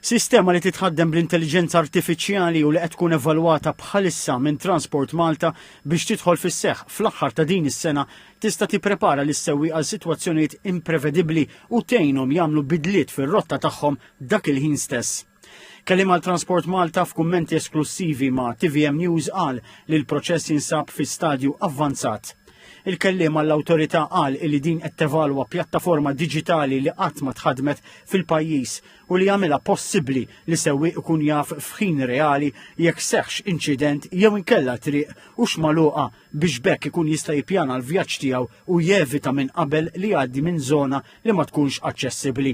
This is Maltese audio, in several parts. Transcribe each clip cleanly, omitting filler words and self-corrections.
Sistema li titħaddem bl-intelliġenza artifiċjali u li qed tkun evalwata bħalissa minn Transport Malta biex tidħol fis-seħħ fl-aħħar ta' din is-sena tista' tipprepara lis-sewwieq għal sitwazzjonijiet imprevedibbli u tgħinhom jagħmlu bidliet fir-rotta tagħhom dak il-ħin stess. Kelliem għal Transport Malta f'kummenti esklussivi ma' TVM News qal li l-proċess jinsab fi stadju avvanzat. Il-kelliem għall-awtorità qal li din qed tevalwa pjattaforma diġitali li qatt ma tħadmet fil-pajjiż u li jagħmilha possibbli li sewwieq ikun jaf f'ħin reali jekk seħħx inċident jew inkella triq hux magħluqa biex b'hekk ikun jista' jippjana l-vjaġġ tiegħu u jevita minn qabel li jgħaddi minn żona li ma tkunx aċċessibbli.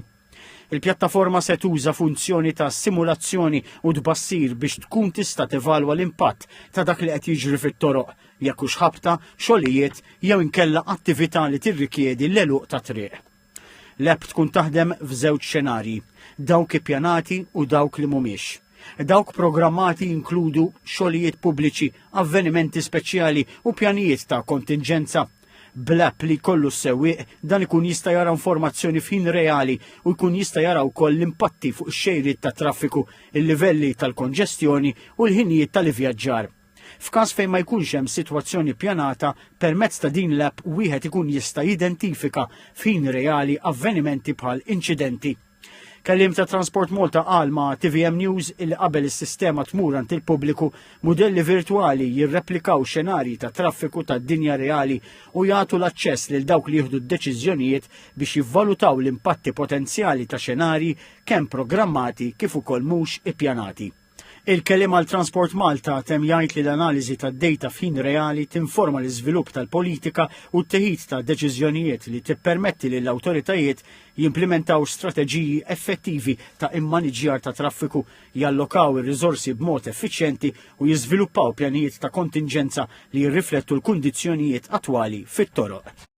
Il-pjattaforma se tuża funzjoni ta' simulazzjoni u tbassir biex tkun tista' tevalwa l-impatt ta' dak li qed jiġri fit-toroq, jekk hux ħabta, xogħlijiet jew inkella attività li tirrikjedi l-għeluq ta' triq. L-app tkun taħdem f'żewġ xenarji, dawk ippjanati u dawk li mhumiex. Dawk programmati jinkludu xogħlijiet pubbliċi, avvenimenti speċjali u pjanijiet ta' kontinġenza. Bl-app li jkollu s-sewwieq dan ikun jista' jara informazzjoni f'ħin reali u jkun jista' jara wkoll l-impatti fuq ix-xejriet tat-traffiku, il-livelli tal-konġestjoni u l-ħinijiet tal-ivvjaġġar. F'każ fejn ma jkunx hemm sitwazzjoni ppjanata, permezz ta' din l-app wieħed ikun jista' jidentifika f'ħin reali avvenimenti bħal inċidenti. Kelliem ta' Transport Malta qal ma' TVM News illi qabel is-sistema tmur għand il-pubbliku, mudelli virtwali jirreplikaw xenarji ta' traffiku tad-dinja reali u jagħtu l-aċċess lil dawk li jieħdu d-deċiżjonijiet biex jivvalutaw l-impatti potenzjali ta' xenarji kemm programmati kif ukoll mhux ippjanati. Il-kelliem għal Transport Malta temm jgħid li l-analiżi tad-dejta f'ħin reali tinforma l-iżvilupp tal-politika u t-teħid ta' deċiżjonijiet li tippermetti lill-awtoritajiet jimplimentaw strateġiji effettivi ta' immaniġjar ta' traffiku, jallokaw ir-riżorsi b'mod effiċjenti u jiżviluppaw pjanijiet ta' kontinġenza li jirriflettu l-kundizzjonijiet attwali fit-toroq.